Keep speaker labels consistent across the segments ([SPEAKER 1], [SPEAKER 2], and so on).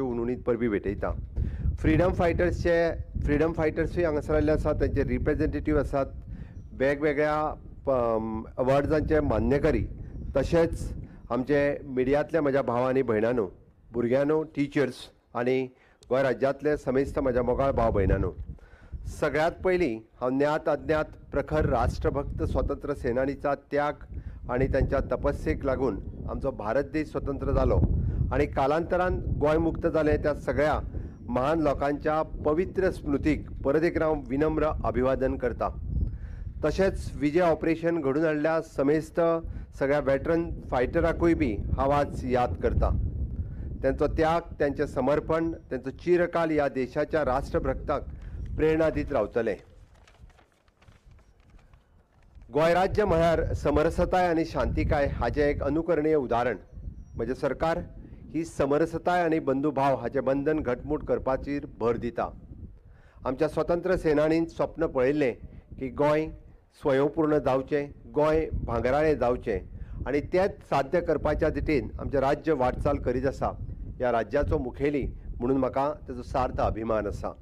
[SPEAKER 1] हुनहुनीत परबीं भेटयता. फ्रिडम फायटर्सूय हांगासर आयिल्ले आसात, तांचे रिप्रेझेंटेटीव आसात, वेगवेगळ्या अवॉर्ड्सांचे मान्यकरी, तशेंच आमचे मिडियांतले म्हज्या भाव आनी भयणांनो, भुरग्यांनो, टिचर्स आनी गोंय राज्यांतले समेस्त म्हज्या मोगाळ भाव भयणांनो, सगळ्यांत पयलीं हांव ज्ञात अज्ञात प्रखर राष्ट्रभक्त स्वतंत्र सेनानीचा त्याग आनी तांच्या तपस्येक लागून आमचो भारत देश स्वतंत्र जालो आनी कालांतरान गोंय मुक्त जालें त्या सगळ्या महान लोकांच्या पवित्र स्मृतीक परत एक हांव विनम्र अभिवादन करता. तशेंच विजय ऑपरेशन घडून हाडल्या समेस्त सगळ्या वेटरन फायटराकूय बी हांव आज याद करता. तांचो त्याग, तांचें समर्पण, तांचो चिरकाल ह्या देशाच्या राष्ट्रभक्तांक प्रेरणा दीत रावतले. गोंय राज्य म्हळ्यार समरसताय आनी शांतिकाय हाचें एक अनुकरणीय उदाहरण. म्हजें सरकार ही समरसताय आनी बंधुभाव हाचें बंधन घटमूट करपाचेर भर दिता. आमच्या स्वतंत्र सेनानीन स्वप्न पळयल्लें की गोंय स्वयंपूर्ण जावचें, गोंय भांगराळें जावचें आनी तेंच साध्य करपाच्या दिटेन आमचें राज्य वाटचाल करीत आसा. ह्या राज्याचो मुखेली म्हणून म्हाका ताचो सार्थ अभिमान आसा.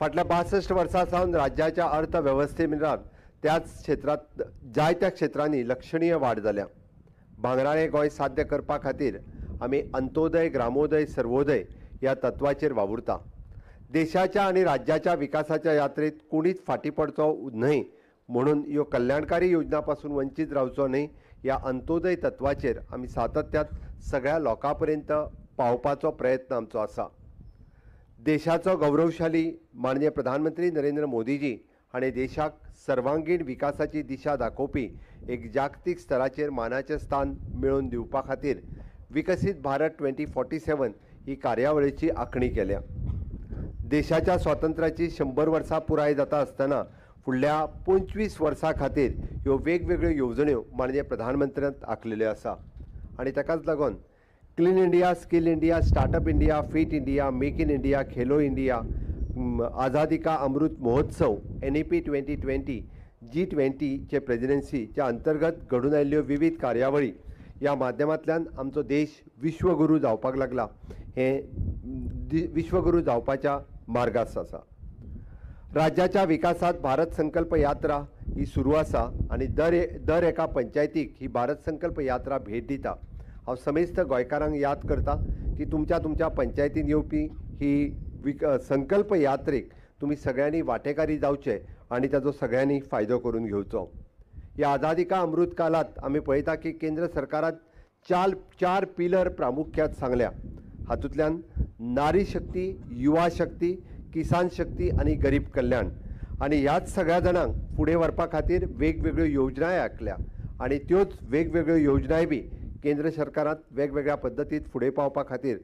[SPEAKER 1] फाटल्या 62 वर्सां सावन राज्याच्या अर्थवेवस्थे मिरान त्याच क्षेत्रांत जायत्या क्षेत्रांनी लक्षणीय वाड जाल्या. भांगराळें गोंय साध्य करपा खातीर आमी अंत्योदय, ग्रामोदय, सर्वोदय ह्या तत्वाचेर वावुरता. देशाच्या आनी राज्याच्या विकासाच्या यात्रेत कोणीच फाटीं पडचो न्हय म्हणून ह्यो कल्याणकारी योजना पासून वंचीत रावचो न्हय ह्या अंत्योदय तत्वाचेर आमी सातत्यात सगळ्या लोकां पर्यंत पावपाचो प्रयत्न आमचो आसा. देशाचो गौरवशाली माननीय प्रधानमंत्री नरेंद्र मोदीजी हाणें देशाक सर्वांगीण विकासाची दिशा दाखोवपी एक जागतीक स्तराचेर मानाचें स्थान मेळोवन दिवपा खातीर विकसीत भारत 2047 ही कार्यावळीची आंखणी केल्या. देशाच्या स्वातंत्र्याची 100 वर्सां पुराय जाता आसतना फुडल्या 25 वर्सां खातीर ह्यो वेगवेगळ्यो येवजण्यो माननीय प्रधानमंत्र्यान आंखलेल्यो आसा आनी ताकाच लागून clean India, skill India, startup India, fit India, make in India, Khelo India, Azadi ka Amrit Mahotsav, NEP 2020, G20चे प्रेजिडेन्सीच्या अंतर्गत घडून आयिल्ल्यो विविध कार्यावळी ह्या माध्यमांतल्यान आमचो देश विश्वगुरू जावपाक लागला. हें विश्वगुरू जावपाच्या मार्गास आसा. राज्याच्या विकासात भारत संकल्प यात्रा ही सुरू आसा आनी दर एका पंचायतीक ही भारत संकल्प यात्रा भेट दिता. हांव समेस्त गोंयकारांक याद करता की तुमच्या तुमच्या पंचायतीन येवपी ही संकल्प यात्रेक तुमी सगळ्यांनी वांटेकारी जावचे आनी ताचो सगळ्यांनी फायदो करून घेवचो. ह्या आझादी का अमृत कालात आमी पळयता की केंद्र सरकारान चार पिलर प्रामुख्यात सांगल्या. हातूंतल्यान नारी शक्ती, युवा शक्ती, किसान शक्ती आनी गरीब कल्याण आनी ह्याच सगळ्या जाणांक फुडें व्हरपा खातीर वेगवेगळ्यो योजनाय आंखल्या आनी त्योच वेगवेगळ्यो योजनाय बी केंद्र सरकारान वेगवेगळ्या पद्दतीत फुडें पावपा खातीर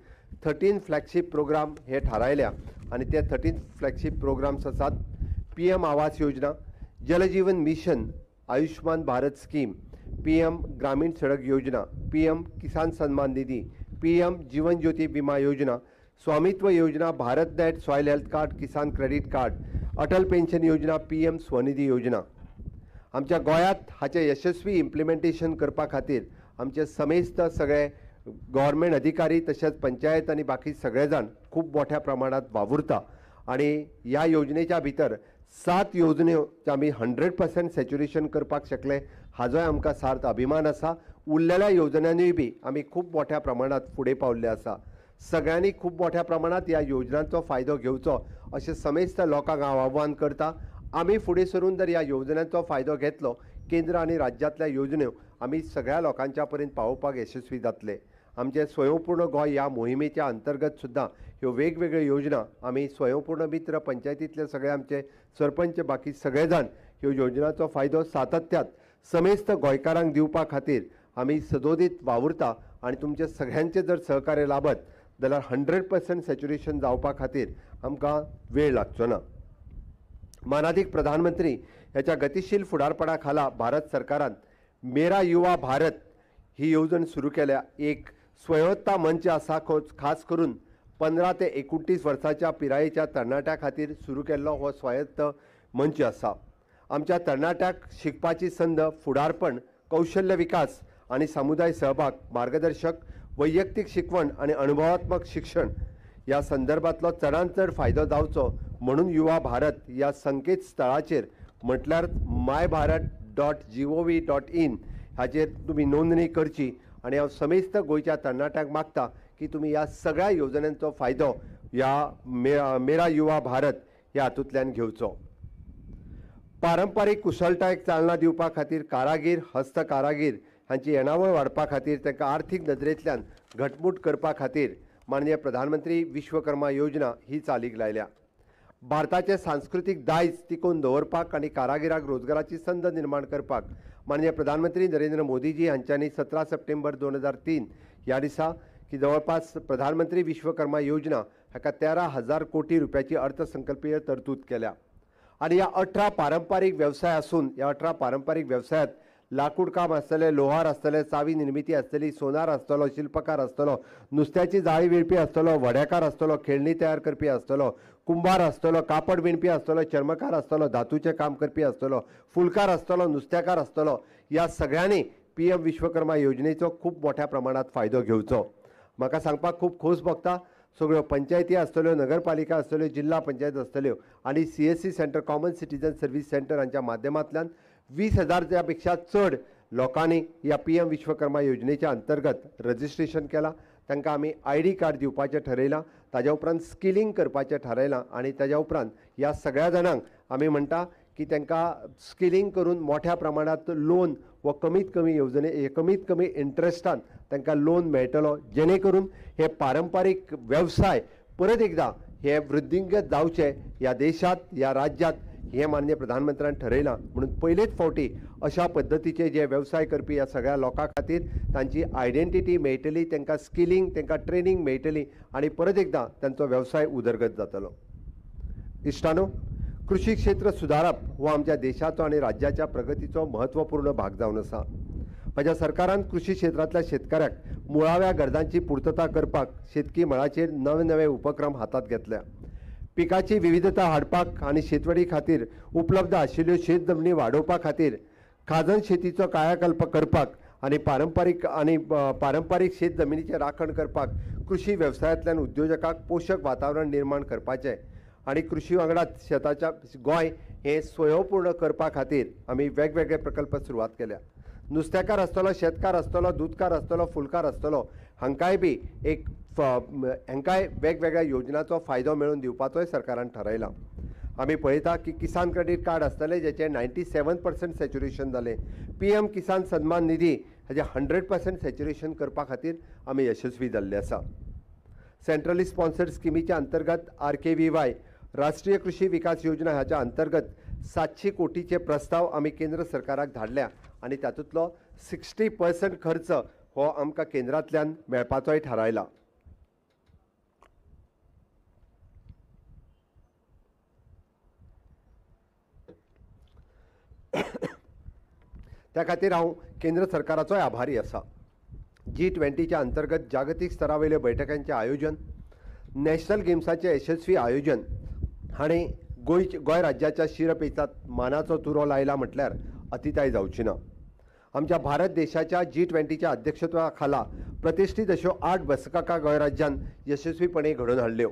[SPEAKER 1] 13 फ्लॅगशीप प्रोग्राम हे थारायल्या आनी ते 13 फ्लॅगशीप प्रोग्राम्स आसात PM Awas Yojana, Jal Jeevan mission, Ayushman Bharat scheme, PM Gramin Sadak Yojana, PM Kisan Samman Nidhi, PM Jeevan Jyoti Bima Yojana, Swamitva Yojana, Bharat net, soil health card, Kisan credit card, Atal pension Yojana, PM Svanidhi Yojana. आमच्या गोंयांत हाचें यशस्वी implementation करपा खातीर आमचे समेस्त सगळे government अधिकारी तशेंच पंचायत आनी बाकी सगळे जाण खूब मोठ्या प्रमाणात वावुरता आनी ह्या योजनेच्या भितर 7 योजन्यो आमी 100% सॅच्युरेशन करपाक शकले हाजोय आमकां सार्थ अभिमान आसा. उरलेल्या योजनांनीय बी आमी खूब मोठ्या प्रमाणात फुडें पावल्ले आसा. सगळ्यांनी खूब मोठ्या प्रमाणात ह्या योजनांचो फायदो घेवचो अशें समेस्त लोकांक हांव आव्हान करता. आमी फुडें सरून जर ह्या योजनांचो फायदो घेतलो, केंद्र आनी राज्यांतल्या योजन्यो आमी सगळ्या लोकांच्या पर्यंत पावोवपाक यशस्वी जातले. आमचें स्वयंपूर्ण गोंय ह्या मोहिमेच्या अंतर्गत सुद्दां ह्यो वेगवेगळ्यो योजना आमी स्वयंपूर्ण मित्र पंचायतींतले सगळे आमचे सरपंच बाकी सगळे जाण ह्यो योजनांचो फायदो सातत्यात समेस्त गोंयकारांक दिवपा खातीर आमी सदोदीत वावुरता आनी तुमचे सगळ्यांचे जर सहकार्य लाभत जाल्यार 100% सॅच्युरेशन जावपा खातीर आमकां वेळ लागचो ना. मानादीक प्रधानमंत्री ह्याच्या गतिशील फुडारपणा खाला भारत सरकारान मेरा युवा भारत ही येवजण सुरू केल्या. एक स्वयंता मंच आसा, खास करून 15 ते 29 वर्सांच्या पिरायेच्या तरणाट्या खातीर सुरू केल्लो हो स्वायत्त मंच आसा. आमच्या तरणाट्याक शिकपाची संद, फुडारपण, कौशल्य विकास आनी समुदाय सहभाग, मार्गदर्शक वैयक्तीक शिकवण आनी अनुभवात्मक शिक्षण ह्या संदर्भांतलो चडांत चड फायदो जावचो म्हणून युवा भारत ह्या संकेत स्थळाचेर म्हटल्यार mybharat.gov.in हाचेर तुमी नोंदणी करची आनी हांव समेस्त गोंयच्या तरणाट्यांक मागता की तुमी ह्या सगळ्या येवजण्यांचो फायदो ह्या मेरा युवा भारत ह्या हातूंतल्यान घेवचो. पारंपारीक कुशळटायेक चालना दिवपा खातीर कारागीर, हस्त कारागीर हांची येणावळ वाडपा खातीर तांकां आर्थीक नदरेंतल्यान घटमूट करपा खातीर माननीय प्रधानमंत्री विश्वकर्मा योजना ही चालीक लायल्या. भारताचें सांस्कृतीक दायज टिकोवन दवरपाक आनी कारागिराक रोजगाराची संद निर्माण करपाक माननीय प्रधानमंत्री नरेंद्र मोदीजी हांच्यांनी 17 सप्टेंबर 2003 ह्या दिसा की जवळपास प्रधानमंत्री विश्वकर्मा योजना हाका 13,000 कोटी रुपयाची अर्थसंकल्पीय तरतूद केल्या आनी ह्या 18 पारंपारीक वेवसाय आसून ह्या 18 पारंपारीक वेवसायांत लाकूड काम आसतलें, लोहार आसतलें, चावी निर्मिती आसतली, सोनार आसतलो, शिल्पकार आसतलो, नुस्त्याची जाळी विणपी आसतलो, व्हड्याकार आसतलो, खेळणी तयार करपी आसतलो, कुंभार आसतलो, कापड विणपी आसतलो, चर्मकार आसतलो, धातूचें काम करपी आसतलो, फुलकार आसतलो, नुस्त्याकार आसतलो. ह्या सगळ्यांनी PM Vishwakarma योजनेचो खूब मोठ्या प्रमाणांत फायदो घेवचो. म्हाका सांगपाक खूब खोस भोगता, सगळ्यो पंचायती आसतल्यो, नगरपालिका आसतल्यो, जिल्हा पंचायत आसतल्यो आनी CSC centre, common citizen service centre हांच्या माध्यमांतल्यान 20,000 पेक्षा चड लोकांनी ह्या PM Vishwakarma योजनेच्या अंतर्गत रजिस्ट्रेशन केलां. तांकां आमी ID card दिवपाचें ठरयलां, ताज्या उपरांत स्किलिंग करपाचें ठरयलां आनी ताज्या उपरांत ह्या सगळ्या जाणांक आमी म्हणटा की तांकां स्किलिंग करून मोठ्या प्रमाणांत लोन व कमीत कमी येवजणे, कमीत कमी इंट्रस्टान तांकां लोन मेळटलो, जेणे करून हे पारंपारीक वेवसाय परत एकदां हे वृद्धिंगत जावचे ह्या देशांत, ह्या राज्यांत, हें माननीय प्रधानमंत्र्यान ठरयलां. म्हणून पयलेच फावटी अशा पद्दतीचे जे वेवसाय करपी ह्या सगळ्या लोकां खातीर तांची आयडेंटिटी मेळटली, तांकां स्किलिंग, तांकां ट्रेनींग मेळटली आनी परत एकदां तांचो वेवसाय उदरगत जातलो. इश्टानो, कृषी क्षेत्र सुदारप हो आमच्या देशाचो आनी राज्याच्या प्रगतीचो महत्वपूर्ण भाग जावन आसा. म्हज्या सरकारान कृषी क्षेत्रांतल्या शेतकऱ्यांक मुळाव्या गरजांची पुर्तता करपाक शेतकी मळाचेर नवे नवे उपक्रम हातांत घेतल्या. पिकाची विविधता हाडपाक आनी शेतवडी खातीर उपलब्ध आशिल्ल्यो शेत जमनी वाडोवपा खातीर खाजन शेतीचो कायाकल्प करपाक आनी पारंपारीक शेत जमनीचें राखण करपाक कृषी वेवसायांतल्यान उद्योजकांक पोशक वातावरण निर्माण करपाचें आनी कृषी वांगडाच शेताच्या गोंय हें स्वयंपूर्ण करपा खातीर आमी वेगवेगळे प्रकल्प सुरवात केल्या. नुस्तेकार आसतलो, शेतकार आसतलो, दुदकार आसतलो, फुलकार आसतलो, हांकांय बी एक हांकांय वेगवेगळ्या योजनाचो फायदो मेळोवन दिवपाचोय सरकारान ठरयला. आमी पळयता की किसान क्रेडीट कार्ड आसतलें जेचें 97% सॅच्युरेशन जालें. PM किसान सन्मान निधी हाजें 100% सॅच्युरेशन करपा खातीर आमी यशस्वी जाल्ले आसा. सेंट्रली स्पॉन्सर्ड स्किमीच्या अंतर्गत RKVY राष्ट्रीय कृषी विकास योजना हाच्या अंतर्गत 700 कोटीचे प्रस्ताव आमी केंद्र सरकाराक धाडल्या आनी तातूंतलो 60% खर्च हो आमकां केंद्रांतल्यान मेळपाचोय थारायला. त्या खातीर हांव केंद्र सरकाराचोय आभारी आसा. G20 अंतर्गत जागतीक स्तरा वयल्या बैठकांचें आयोजन, नॅशनल गेम्साचें यशस्वी आयोजन हाणें गोंय राज्याच्या शिरपेचांत मानाचो तुरो लायला म्हटल्यार अतिताय जावची ना. आमच्या भारत देशाच्या G20 अध्यक्षत्वा खाला प्रतिश्ठीत अश्यो 8 बसका गोंय राज्यान यशस्वीपणे घडोवन हाडल्यो.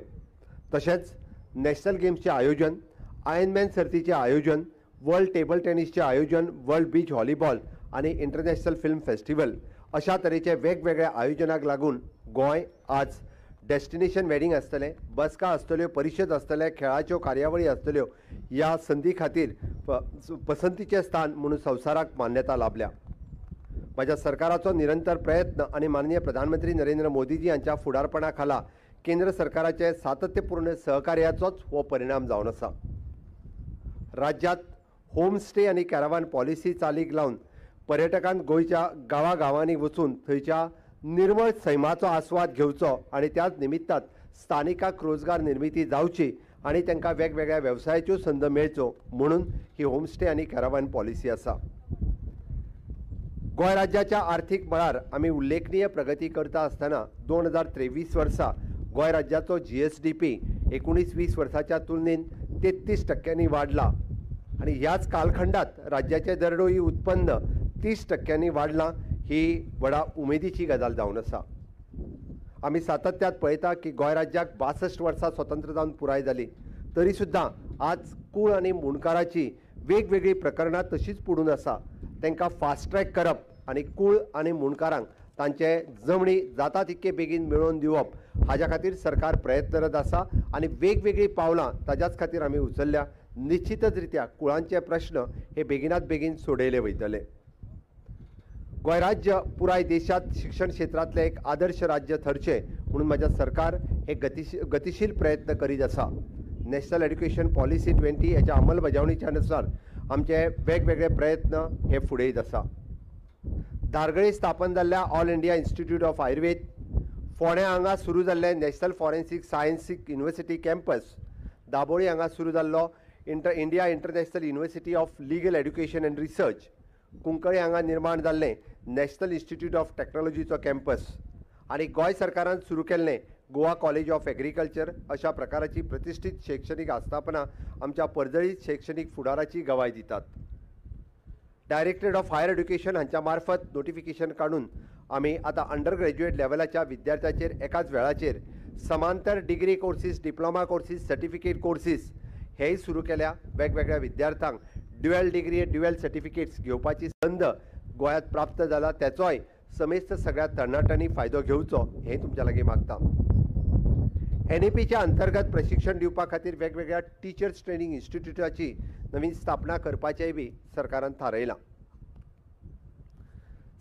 [SPEAKER 1] तशेंच नॅशनल गेम्सचें आयोजन, आयर्नमॅन सर्तीचें आयोजन, वर्ल्ड टेबल टेनिसचें आयोजन, वर्ल्ड बीच व्हॉलीबॉल आनी इंटरनॅशनल फिल्म फेस्टिवल अशा तरेचे वेगवेगळ्या आयोजनाक लागून गोंय आज डेस्टिनेशन वेडिंग आसतलें, बसका आसतल्यो, परिशद आसतले, खेळाच्यो कार्यावळी आसतल्यो. ह्या संदी खातीर पसंतीचें स्थान म्हणून संवसाराक मान्यता लाभल्या. म्हज्या सरकाराचो निरंतर प्रयत्न आनी माननीय प्रधानमंत्री नरेंद्र मोदीजी हांच्या फुडारपणा खाला केंद्र सरकाराचे सातत्यपूर्ण सहकार्याचोच हो परिणाम जावन आसा. राज्यांत होमस्टे आनी कॅरावान पॉलिसी चालीक लावन पर्यटकांक गोंयच्या गांवागांवांनी वचून थंयच्या निर्मळ सैमाचो आस्वाद घेवचो आनी त्याच निमित्तान स्थानिकांक रोजगार निर्मिती जावची आनी तांकां वेगवेगळ्या वेवसायाच्यो संद मेळच्यो म्हणून ही होमस्टे आनी कॅरावान पॉलिसी आसा. गोंय राज्याच्या आर्थीक मळार आमी उल्लेखनीय प्रगती करता आसतना 2023 वर्सा गोंय राज्याचो GSDP 19-20 वर्साच्या तुलनेन 33% वाडला आनी ह्याच कालखंडात राज्याचें दरडोई उत्पन्न 30% वाडलां. ही व्हडा उमेदीची गजाल जावन आसा. आमी सातत्यात पळयता की गोंय राज्याक 62 वर्सां स्वतंत्र जावन पुराय जाली तरी सुद्दां आज कूळ आनी मुंडकाराची वेगवेगळीं प्रकरणां तशींच पडून आसा. तांकां फास्ट ट्रॅक करप आनी कूळ आनी मुंडकारांक तांचे जमणी जाता तितके बेगीन मेळोवन दिवप हाज्या खातीर सरकार प्रयत्नरत आसा आनी वेगवेगळीं पावलां ताज्याच खातीर आमी उचलल्या. निश्चितच रित्या कुळांचे प्रश्न हे बेगिनात बेगीन सोडयले वयतले. गोंय राज्य पुराय देशांत शिक्षण क्षेत्रांतलें एक आदर्श राज्य थरचें म्हणून म्हजें सरकार हे गतिशील प्रयत्न करीत आसा. नॅशनल एड्युकेशन पॉलिसी 20 ह्याच्या अंमलबजावणीच्या नुसार आमचे वेगवेगळे प्रयत्न हे फुडें येत आसा. धारगळी स्थापन जाल्ल्या All India Institute of Ayurveda, फोंड्या हांगा सुरू जाल्लें National Forensic Science University campus, Dabolim हांगा सुरू जाल्लो India International University of Legal Education and Research, Cuncolim हांगा निर्माण जाल्लें नॅशनल इन्स्टिट्यूट ऑफ टॅक्नॉलॉजीचो कॅम्पस आनी गोंय सरकारान सुरू केल्लें गोवा कॉलेज ऑफ एग्रीकल्चर अशा प्रकाराची प्रतिश्ठीत शैक्षणीक आस्थापनां आमच्या परजळीत शैक्षणीक फुडाराची गवाय दितात. डायरेक्टरेट ऑफ हायर एड्युकेशन हांच्या मार्फत नोटिफिकेशन काडून आमी आतां अंडर ग्रॅज्युएट लेवलाच्या विद्यार्थ्यांचेर एकाच वेळाचेर समांतर degree courses, diploma courses, certificate courses हेय सुरू केल्या. वेगवेगळ्या विद्यार्थ्यांक ड्युएल डिग्री, ड्युएल सर्टिफिकेट्स घेवपाची संद गोंयांत प्राप्त जाला, तेचोय समेस्त सगळ्या तरणाट्यांनी फायदो घेवचो हें तुमच्या लागीं मागता. एनईपीच्या अंतर्गत प्रशिक्षण दिवपा खातीर वेगवेगळ्या टिचर्स ट्रेनिंग इन्स्टिट्यूटाची नवीन स्थापना करपाचेंय बी सरकारान थारायलां.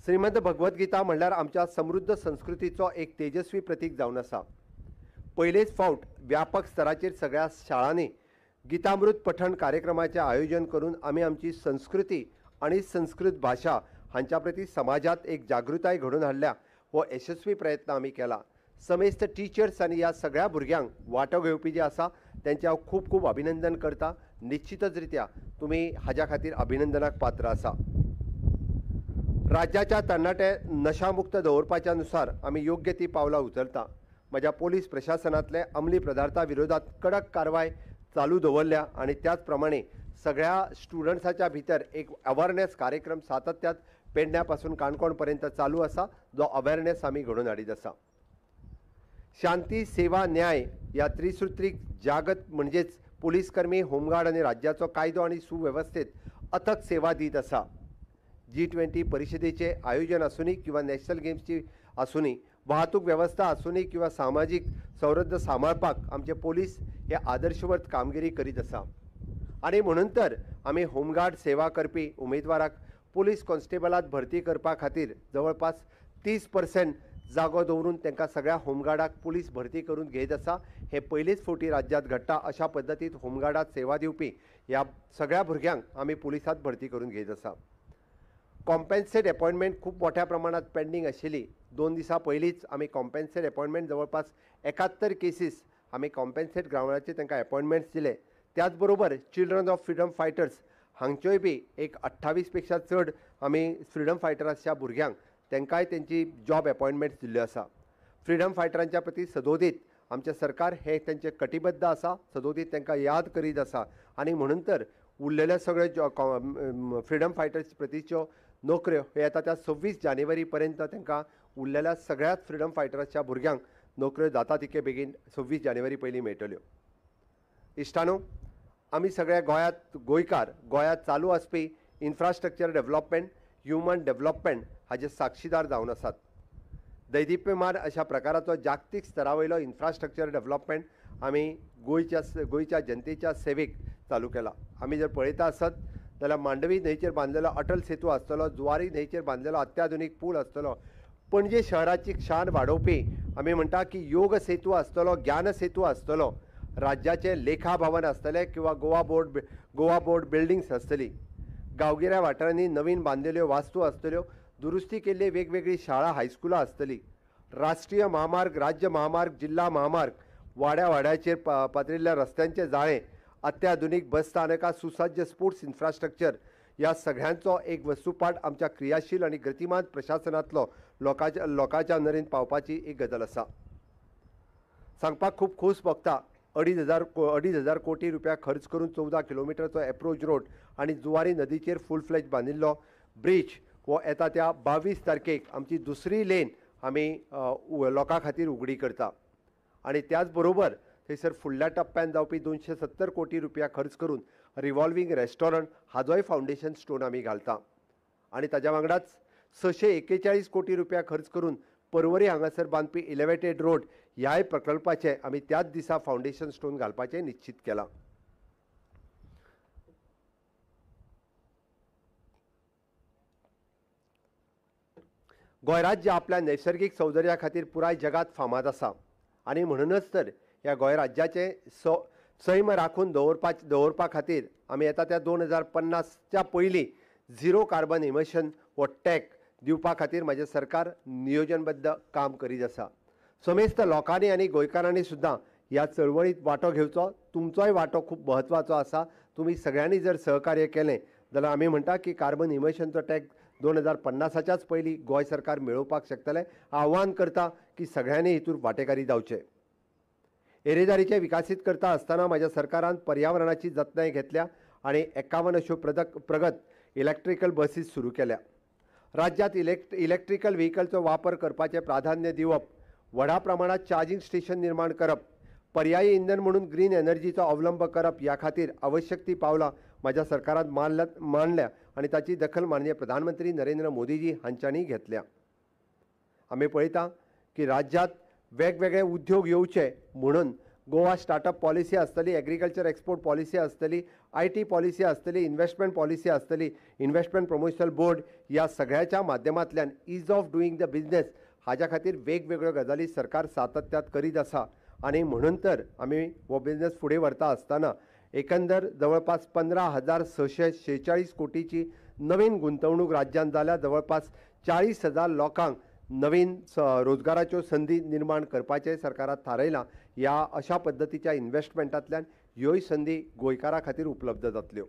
[SPEAKER 1] श्रीमद भगवद्गीता म्हणल्यार आमच्या समृद्ध संस्कृतीचो एक तेजस्वी प्रतीक जावन आसा. पयलेच फावट व्यापक स्तराचेर सगळ्या शाळांनी गीतामृत पठण कार्यक्रमाचें आयोजन करून आमी आमची संस्कृती आनी संस्कृत भाशा हांच्या प्रती समाजांत एक जागृताय घडोवन हाडल्या. हो यशस्वी प्रयत्न आमी केला. समेस्त टिचर्स आनी ह्या सगळ्या भुरग्यांक वांटो घेवपी जे आसा तेंचें हांव खूब खूब अभिनंदन करता. निश्चितच रित्या तुमी हाज्या खातीर अभिनंदनाक पात्र आसा. राज्याच्या तरणाटे नशामुक्त दवरपाच्या नुसार आमी योग्य ती पावलां उचलता. म्हज्या पोलीस प्रशासनांतले अंमली पदार्थां विरोधात कडक कारवाय चालू दवरल्या आनी त्याच प्रमाणे सगळ्या स्टुडंट्साच्या भितर एक अवेरनेस कार्यक्रम सातत्यात पेडण्या पासून काणकोण पर्यंत चालू आसा, जो अवेरनेस आमी घडोवन हाडीत आसा. शांती, सेवा, न्याय ह्या त्रिसुत्रीक जागत म्हणजेच पुलीसकर्मी, होमगार्ड आनी राज्याचो कायदो आनी सुवेवस्थेत अथक सेवा दीत आसा. G20 परिशदेचें आयोजन आसूनी किंवा नॅशनल गेम्सची आसूनी, वाहतूक वेवस्था आसूनी किंवा सामाजीक सौहर्द सांबाळपाक आमचे पोलीस हे आदर्शवत कामगिरी करीत आसा. आनी म्हणून तर आमी होमगार्ड सेवा करपी उमेदवाराक पोलीस कॉन्स्टेबलात भरती करपा खातीर जवळपास 30% जागो दवरून तांकां सगळ्या होमगार्डाक पुलीस भरती करून घेत आसा. हे पयलीच फावटी राज्यांत घडटा. अशा पद्दतीन होमगार्डात सेवा दिवपी ह्या सगळ्या भुरग्यांक आमी पुलिसांत भरती करून घेत आसा. कॉम्पेन्सेट अपॉयंटमेंट खूब मोठ्या प्रमाणात पेंडींग आशिल्ली. 2 दिसां पयलींच आमी कॉम्पेन्सेट अपॉयंटमेंट जवळपास 71 केसीस आमी कॉम्पेन्सेट ग्रावंडाचेर तांकां अपॉयंटमेंट्स दिले. त्याच बरोबर चिल्ड्रन ऑफ फ्रिडम फायटर्स हांगच्योय बी एक 28 पेक्षा चड आमी फ्रिडम फायटर्सच्या भुरग्यांक तांकांय तेंची जॉब अपॉयंटमेंट्स दिल्ल्यो आसा. फ्रिडम फायटरांच्या प्रती सदोदीत आमचें सरकार हे तेंचे कटिबद्ध आसा, सदोदीत तांकां याद करीत आसा आनी म्हणून तर उरलेले सगळे फ्रिडम फायटर्स प्रतीच्यो नोकऱ्यो हे येता त्या 26 जानेवारी पर्यंत तांकां उरलेल्या सगळ्याच फ्रिडम फायटर्सच्या भुरग्यांक नोकऱ्यो जाता तितके बेगीन 26 जानेवारी पयलीं मेळटल्यो. इश्टानो, आमी सगळ्या गोंयांत गोंयकार गोंयांत चालू आसपी इन्फ्रास्ट्रक्चर डेव्हलपमेंट, ह्युमन डेव्हलपमेंट हाजे साक्षीदार जावन आसात. दैदिप्यमान अशा प्रकाराचो जागतीक स्तरा वयलो इन्फ्रास्ट्रक्चर डेव्हलपमेंट आमी गोंयच्या जनतेच्या सेवेक चालू केला. आमी जर पळयता आसत जाल्यार मांडवी न्हंयचेर बांदलेलो अटल सेतू आसतलो, जुवारी न्हंयचेर बांदलेलो अत्याधुनीक पूल आसतलो, पणजे शहराची शान वाडोवपी आमी म्हणटा की योग सेतू आसतलो, ज्ञान सेतू आसतलो, राज्याचें लेखा भवन आसतलें किंवा गोवा बोर्ड बिल्डिंग्स आसतली, गांवगिऱ्या वाठारांनी नवीन बांदलेल्यो वास्तू आसतल्यो, दुरुस्ती केल्ली वेगवेगळी शाळा हायस्कुलां आसतली, राष्ट्रीय म्हामार्ग, राज्य म्हामार्ग, जिल्हा म्हामार्ग, वाड्या वाड्याचेर पातळिल्ल्या रस्त्यांचें जाळें, अत्याधुनीक बसस्थानकां, सुसज्ज स्पोर्ट्स इन्फ्रास्ट्रक्चर ह्या सगळ्यांचो एक वस्तुपाठ आमच्या क्रियाशील आनी गतिमान प्रशासनांतलो लोकांच्या नरेन पावपाची एक गजाल आसा. सांगपाक खूब खोस भोगता. 2,500 कोटी रुपया खर्च करून 14 किलोमिटरचो एप्रोच रोड आनी जुवारी नदीचेर फूल फ्लॅज बांदिल्लो ब्रिज हो येता त्या 22 तारखेक आमची दुसरी लेन आमी लोकां खातीर उगडी करता आनी त्याच बरोबर थंयसर फुडल्या टप्प्यान जावपी 270 कोटी रुपया खर्च करून रिव्हॉल्विंग रेस्टॉरंट हाजोय फावंडेशन स्टोन आमी घालता आनी ताज्या वांगडाच 641 कोटी रुपया खर्च करून पर्वरी हांगासर बांदपी इलेवेटेड रोड ह्याय प्रकल्पाचें आमी त्याच दिसा फावंडेशन स्टोन घालपाचें निश्चित केलां. गोंय राज्य आपल्या नैसर्गीक सौंदर्या खातीर पुराय जगांत फामाद आसा आनी म्हणूनच तर ह्या गोंय राज्याचें सैम राखून दवरपा खातीर आमी येता त्या 2050च्या पयलीं झिरो कार्बन इमिशन हो टॅक दिवपा खातीर म्हाजें सरकार नियोजनबद्ध काम करीत आसा. समेस्त लोकांनी आनी गोंयकारांनी सुद्दां ह्या चळवळींत वांटो घेवचो. तुमचोय वांटो खूब म्हत्वाचो आसा. तुमी सगळ्यांनी जर सहकार्य केलें जाल्यार आमी म्हणटा की कार्बन इमिशनचो टॅक 2050च्याच पयलीं गोंय सरकार मेळोवपाक शकतलें. आव्हान करता की सगळ्यांनी हितूर वांटेकारी जावचें. येरेदारीचें विकासीत करता आसतना म्हाज्या सरकारान पर्यावरणाची जतनाय घेतल्या आनी 51 अश्यो प्रगत इलेक्ट्रिकल बसीस सुरू केल्या. राज्यांत इलेक्ट्रिकल व्हेकलचो वापर करपाचें प्राधान्य दिवप, व्हडा प्रमाणांत चार्जींग स्टेशन निर्माण करप, पर्यायी इंधन म्हणून ग्रीन एनर्जीचो अवलंब करप ह्या खातीर आवश्यक ती पावलां म्हाज्या सरकारान मांडल्या आनी ताची दखल माननीय प्रधानमंत्री नरेंद्र मोदीजी हांच्यांनी घेतल्या. आमी पळयता की राज्यांत वेगवेगळे उद्योग येवचे म्हणून गोवा स्टार्टअप पॉलिसी आसतली, एग्रीकल्चर एक्सपोर्ट पॉलिसी आसतली, IT policy आसतली, इन्व्हेस्टमेंट पॉलिसी आसतली, इन्व्हेस्टमेंट प्रमोशनल बोर्ड ह्या सगळ्याच्या माध्यमांतल्यान ease of doing the business हाज्या खातीर वेगवेगळ्यो गजाली सरकार सातत्यात करीत आसा आनी म्हणून तर आमी हो बिजनेस फुडें व्हरता आसतना एकंदर जवळपास 15,646 कोटीची नवीन गुंतवणूक राज्यांत जाल्या. जवळपास 40,000 लोकांक नवीन रोजगाराच्यो संदी निर्माण करपाचें सरकारान थारायलां. ह्या अशा पद्दतीच्या इन्व्हेस्टमेंटांतल्यान ह्योय संदी गोंयकारां खातीर उपलब्ध जातल्यो.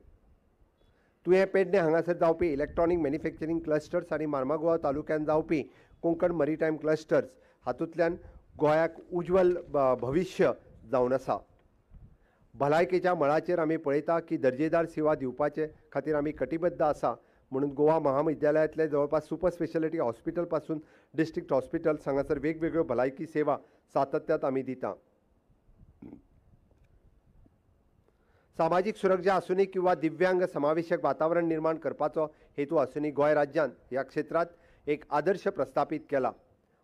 [SPEAKER 1] तुयें पेडणे हांगासर जावपी इलेक्ट्रॉनीक मॅन्युफॅक्चरींग क्लस्टर्स आनी मार्मागोवा तालुक्यांत जावपी कोंकण मरीटायम क्लस्टर्स हातूंतल्यान गोंयाक उज्ज्वल भविश्य जावन आसा. भलायकेच्या मळाचेर आमी पळयता की दर्जेदार सेवा दिवपाचे खातीर आमी कटिबद्ध आसा म्हणून गोवा महाविद्यालयांतले जवळपास सुपर स्पेशलिटी हॉस्पिटल पासून डिस्ट्रिक्ट हॉस्पिटल हांगासर वेगवेगळ्यो भलायकी सेवा सातत्यात आमी दिता. सामाजीक सुरक्षा आसूनी किंवा दिव्यांग समावेशक वातावरण निर्माण करपाचो हेतू आसूनी गोंय राज्यान ह्या क्षेत्रांत एक आदर्श प्रस्थापीत केला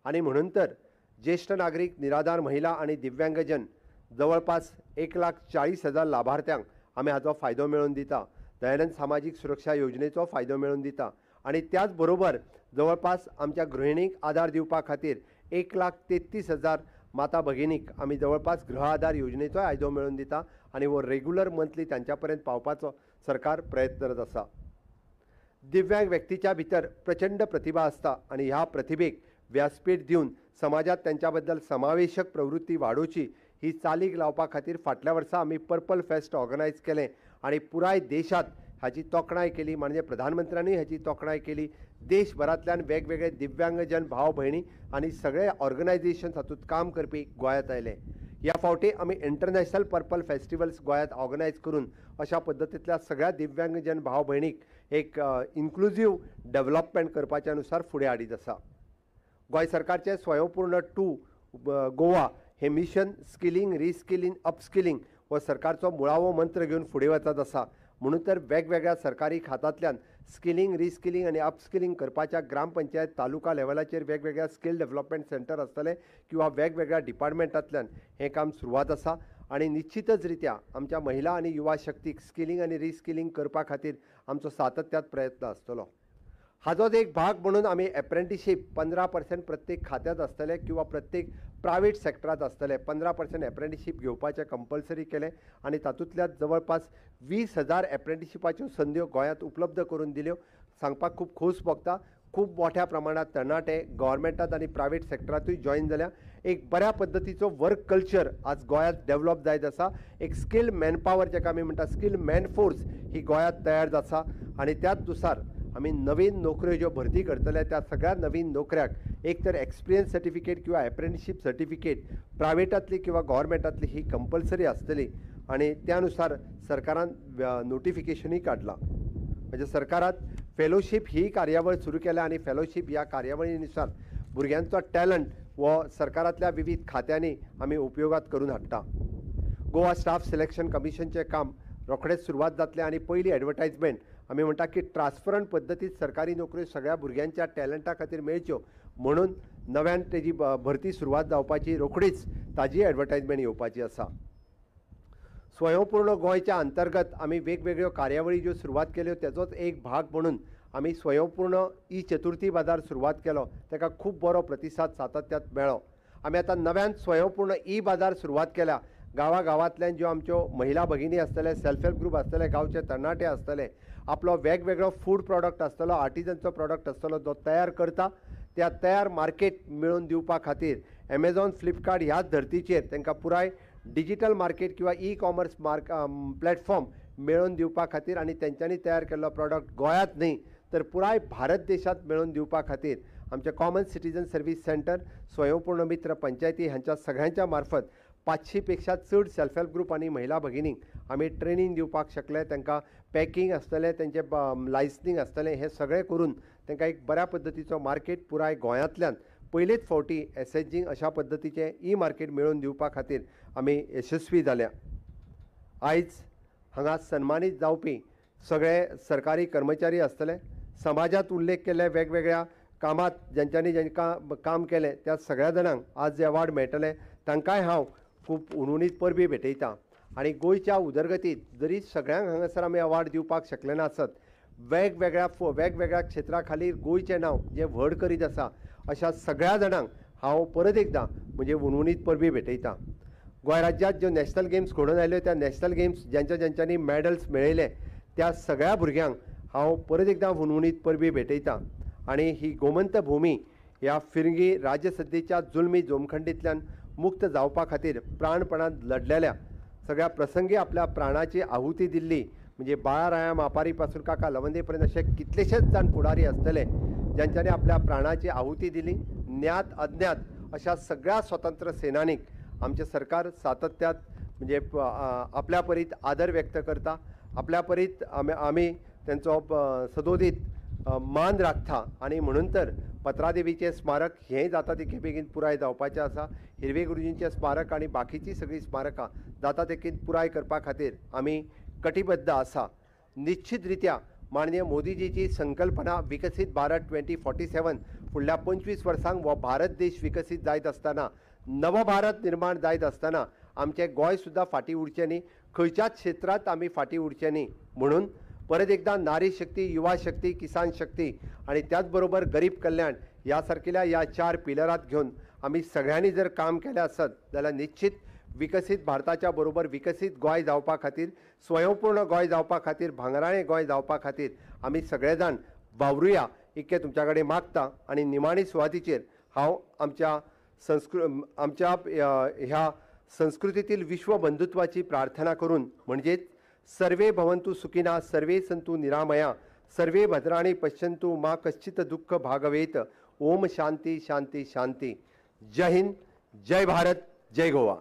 [SPEAKER 1] आनी म्हणून तर ज्येष्ठ नागरीक, निराधार महिला आनी दिव्यांगजन जवळपास 1,40,000 लाभार्थ्यांक आमी हाचो फायदो मेळोवन दिता. दयानंद सामाजीक सुरक्षा योजनेचो फायदो मेळोवन दिता आनी त्याच बरोबर जवळपास आमच्या गृहिणींक आदार दिवपा खातीर 1,33,000 माता भगिनीक आमी जवळपास गृह आदार योजनेचोय फायदो मेळोवन दिता आनी हो रेगुलर मंथली तांच्या पर्यंत पावपाचो सरकार प्रयत्नरत आसा. दिव्यांग व्यक्तीच्या भितर प्रचंड प्रतिभा आसता आनी ह्या प्रतिभेक व्यासपीठ दिवन समाजात त्यांच्या बद्दल समावेशक प्रवृत्ती वाडोवची ही चालीक लावपा खातीर फाटल्या वर्सा आमी पर्पल फेस्ट ऑर्गनायज केलें आनी पुराय देशांत हाची तोखणाय केली. माननीय प्रधानमंत्र्यांनी हाची तोखणाय केली. देशभरांतल्यान वेगवेगळे दिव्यांगजन भाव भयणी आनी सगळे ऑर्गनायझेशन्स हातूंत काम करपी गोंयांत आयले. ह्या फावटी आमी इंटरनॅशनल पर्पल फेस्टिवल्स गोंयांत ऑर्गनायज करून अशा पद्दतींतल्या सगळ्या दिव्यांगजन भाव भयणीक एक इन्क्लुजीव डेव्हलपमेंट करपाच्या अनुसार फुडें हाडीत आसा. गोंय सरकारचें स्वयंपूर्ण 2 गोवा हे मिशन स्किलिंग, रिस्किलिंग, अपस्किलिंग हो सरकारचो मुळावो मंत्र घेवन फुडें वचत आसा. म्हणून तर वेगवेगळ्या सरकारी खात्यांतल्यान स्किलिंग, रिस्किलिंग आनी अपस्किलिंग करपाच्या ग्रामपंचायत तालुका लेवलाचेर वेगवेगळ्या स्किल डेव्हलपमेंट सेंटर आसतले किंवा वेगवेगळ्या डिपार्टमेंटांतल्यान हें काम सुरवात आसा आनी निश्चितच रित्या आमच्या महिला आनी युवा शक्तीक स्किलिंग आनी रिस्किलिंग करपा खातीर आमचो सातत्यात प्रयत्न आसतलो. हाजोच एक भाग म्हणून आमी एप्रेंटिशीप 15% प्रत्येक खात्यांत आसतले किंवा प्रत्येक प्रायवेट सेक्टरांत आसतले 15% एप्रेंटिशीप घेवपाचें कंपल्सरी केलें आनी तातूंतल्यान जवळपास 20,000 एप्रेंटिशिपाच्यो संद्यो गोंयांत उपलब्ध करून दिल्यो. सांगपाक खूब खोस भोगता. खूब मोठ्या प्रमाणांत तरणाटे गव्हर्मेंटांत आनी प्रायवेट सेक्टरांतूय जॉयन जाल्या. एक बऱ्या पद्दतीचो वर्क कल्चर आज गोंयांत डेव्हलप जायत आसा. एक स्किल्ड मॅनपावर जाका आमी म्हणटा स्किल्ड मॅनफोर्स ही गोंयांत तयार जाता आनी त्याच नुसार आमी नवीन नोकऱ्यो ज्यो भरती करतले त्या सगळ्या नवीन नोकऱ्याक एक तर एक्सपिरियन्स सर्टिफिकेट किंवा एप्रेंटिशीप सर्टिफिकेट प्रायवेटांतली किंवा गव्हर्मेंटांतली ही कंपल्सरी आसतली आनी त्या नुसार सरकारान नोटिफिकेशनूय काडलां. म्हणजे सरकारात फेलोशीप ही कार्यावळ सुरू केल्या आनी फेलोशीप ह्या कार्यावळी नुसार भुरग्यांचो टॅलंट हो सरकारांतल्या विविध खात्यांनी आमी उपयोगात करून हाडटा. गोवा स्टाफ सिलेक्शन कमिशनचें काम रोखडेच सुरवात जातलें आनी पयली एडवर्टायजमेंट आमी म्हणटा की ट्रान्सपरंट पद्दतीत सरकारी नोकऱ्यो सगळ्या भुरग्यांच्या टॅलंटा खातीर मेळच्यो म्हणून नव्यान तेजी भरती सुरवात जावपाची, रोखडीच ताजी एडवर्टायजमेंट येवपाची आसा. स्वयंपूर्ण गोंयच्या अंतर्गत आमी वेगवेगळ्यो कार्यावळी ज्यो सुरवात केल्यो तेजोच एक भाग म्हणून आमी स्वयंपूर्ण ई चतुर्थी बाजार सुरवात केलो, ताका खूब बरो प्रतिसाद सातत्यात मेळ्ळो. आमी आतां नव्यान स्वयंपूर्ण ई बाजार सुरवात केल्या. गांवागांवांतल्यान ज्यो आमच्यो महिला भगिनी आसतले, सेल्फ हेल्प ग्रूप आसतले, गांवचे तरणाटे आसतले, आपलो वेगवेगळो फूड प्रॉडक्ट आसतलो, आर्टिजनचो प्रॉडक्ट आसतलो जो तयार करता त्या तयार मार्केट मेळोवन दिवपा खातीर एमेझॉन, फ्लिपकार्ट ह्याच धर्तीचेर तांकां पुराय डिजिटल मार्केट किंवा ई कॉमर्स प्लॅटफॉर्म मेळोवन दिवपा खातीर आनी तेंच्यांनी तयार केल्लो प्रॉडक्ट गोंयांत न्हय तर पुराय भारत देशांत मेळोवन दिवपा खातीर आमचे कॉमन सिटीजन सर्वीस सेंटर, स्वयंपूर्ण मित्र पंचायती हांच्या सगळ्यांच्या मार्फत 500 पेक्षा चड सेल्फ हेल्प ग्रूप आनी महिला भगिनींक आमी ट्रेनींग दिवपाक शकले. तांकां पॅकिंग आसतलें, तेंचें लायसनींग आसतलें, हें सगळें करून तांकां एक बऱ्या पद्दतीचो मार्केट पुराय गोंयांतल्यान पयलेच फावटी एसएचजींक अशा पद्दतीचें ई मार्केट मेळोवन दिवपा खातीर आमी यशस्वी जाल्या. आयज हांगा सन्मानीत जावपी सगळे सरकारी कर्मचारी आसतले, समाजांत उल्लेख केल्ल्या वेगवेगळ्या कामांत ज्यांच्यांनी जांकां काम केलें त्या सगळ्या जाणांक आज जे अवॉर्ड मेळटले तांकांय हांव खूब हुनहुनीत परबीं भेटयता. आनी गोंयच्या उदरगतींत जरी सगळ्यांक हांगासर आमी अवॉर्ड दिवपाक शकले ना आसत, वेगवेगळ्या क्षेत्रा खातीर गोंयचें नांव जें व्हड करीत आसा अशा सगळ्या जाणांक हांव परत एकदां म्हणजे हुनहुनीत परबीं भेटयता. गोंय राज्यांत ज्यो नॅशनल गेम्स घडोवन आयल्यो त्या नॅशनल गेम्स ज्यांच्या ज्यांच्यांनी मॅडल्स मेळयले त्या सगळ्या भुरग्यांक हांव परत एकदां हुनहुनीत परबीं भेटयता. आनी ही गोमंत भूमी ह्या फिरंगी राज्यसत्तेच्या जुलमी जोमखंडींतल्यान मुक्त जावपा खातीर प्राणपणान लढलेल्या सगळ्या प्रसंगी आपल्या प्राणाची आहुती दिल्ली म्हणजे बाळाराया मापारी पासून काका लवंदे पर्यंत अशे कितलेशेच जाण फुडारी आसतले ज्यांच्यांनी आपल्या प्राणाची आहुती दिली. ज्ञात अज्ञात अशा सगळ्या स्वतंत्र सेनानीक आमचें सरकार सातत्यात म्हणजे आपल्या परीत आदर व्यक्त करता, आपल्या परीत आमी तेंचो सदोदीत मान राखता. आनी म्हणून तर पत्रादेवीचें स्मारक हें जाता तितके बेगीन पुराय जावपाचें आसा. हिरवे गुरुजींचें स्मारक आनी बाकीचीं सगळीं स्मारकां जाता तितकी पुराय करपा खातीर आमी कटिबद्ध आसा. निश्चित रित्या माननीय मोदीजीची संकल्पना विकसीत भारत 2047 फुडल्या 25 वर्सांक हो भारत देश विकसीत जायत आसतना, नव भारत निर्माण जायत आसतना आमचें गोंय सुद्दां फाटीं उरचें न्ही, खंयच्याच क्षेत्रांत आमी फाटीं उरचें न्ही. म्हणून परत एकदां नारी शक्ती, युवा शक्ती, किसान शक्ती आनी त्याच बरोबर गरीब कल्याण ह्या सारकिल्या ह्या 4 पिलरांत घेवन आमी सगळ्यांनी जर काम केलें आसत जाल्यार निश्चित विकसीत भारताच्या बरोबर विकसीत गोंय जावपा खातीर, स्वयंपूर्ण गोंय जावपा खातीर, भांगराळें गोंय जावपा खातीर आमी सगळे जाण वावरुया इतकें तुमच्या कडेन मागता. आनी निमाणी सुवातीचेर हांव आमच्या आमच्या ह्या संस्कृतीतील विश्वबंधुत्वाची प्रार्थना करून म्हणजेच सर्वे भवन्तु सुखिनः, सर्वे सन्तु निरामया, सर्वे भद्राणि पश्यन्तु मा कश्चित् दुःख भागवेत. ओम शांती शांती शांती. जय हिंद, जय भारत, जय गोवा.